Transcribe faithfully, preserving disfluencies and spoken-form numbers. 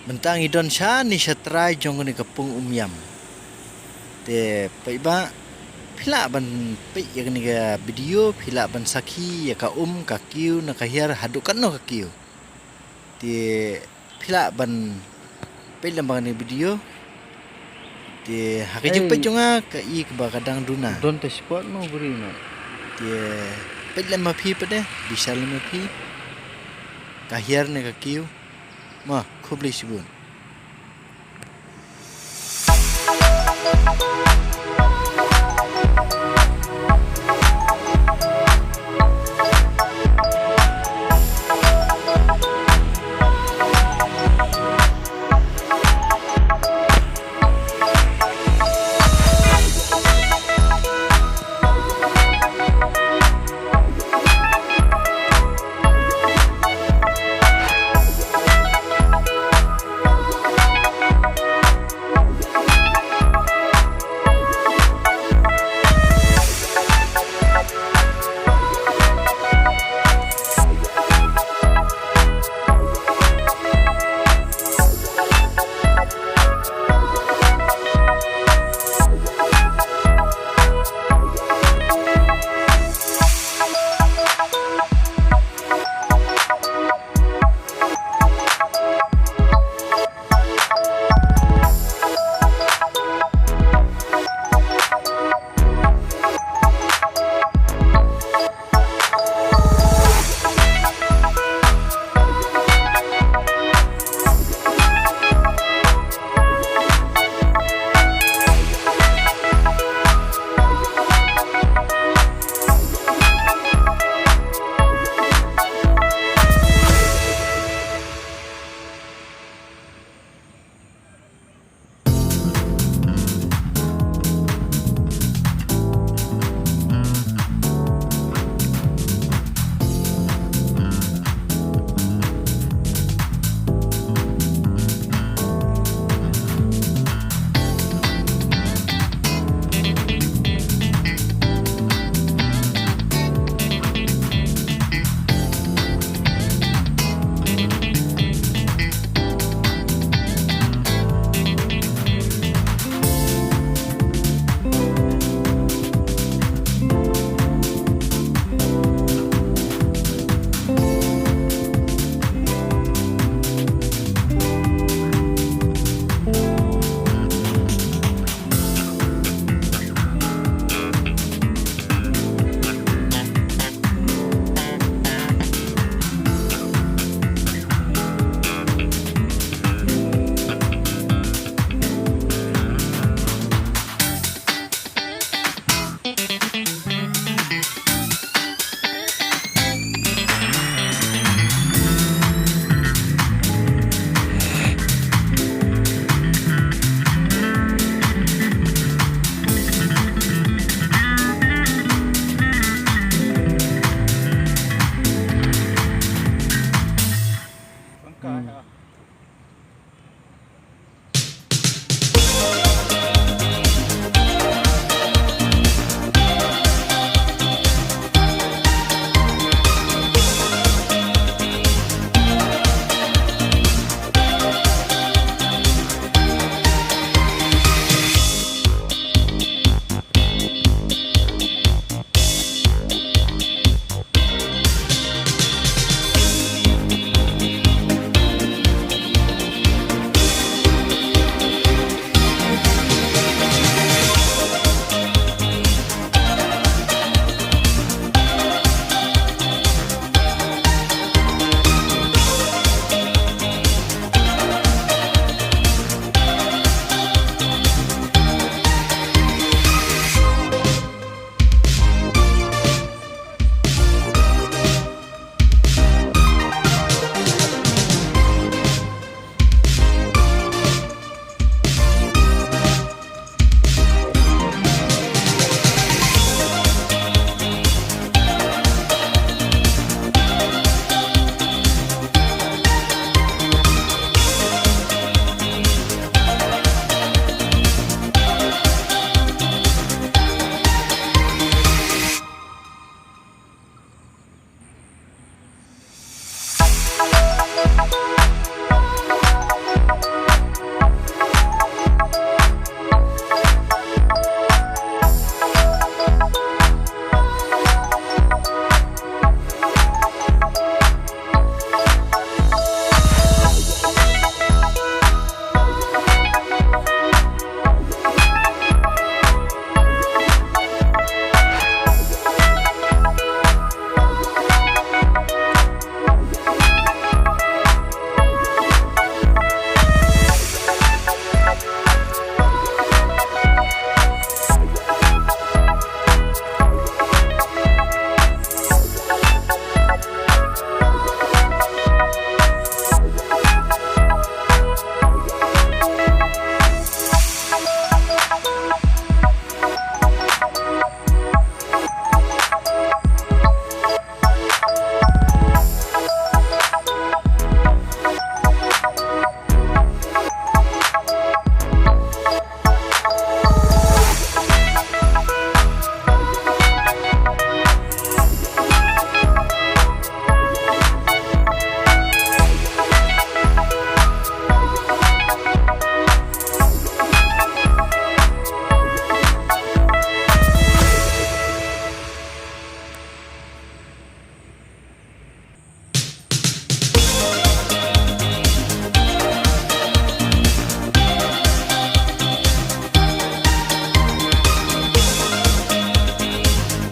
Mynta ngi don shane sha trai jong kane ka pung Umïam. Te paidbah, phi lah ban peit ïa kane ka video, phi lah ban sakhi ïa ka um, ka kiew, na ka hiar, haduh katno ka kiew. Te phi lah ban peit lem bad kane ka video. Te ha ka jingpeit jong nga ka i kaba ka dang duna. Don te spot mo bri no. Te peit lem ma phi pat de, bishar lem ma phi. Ka hiar ne ka kiew. Ma, khublei shibun.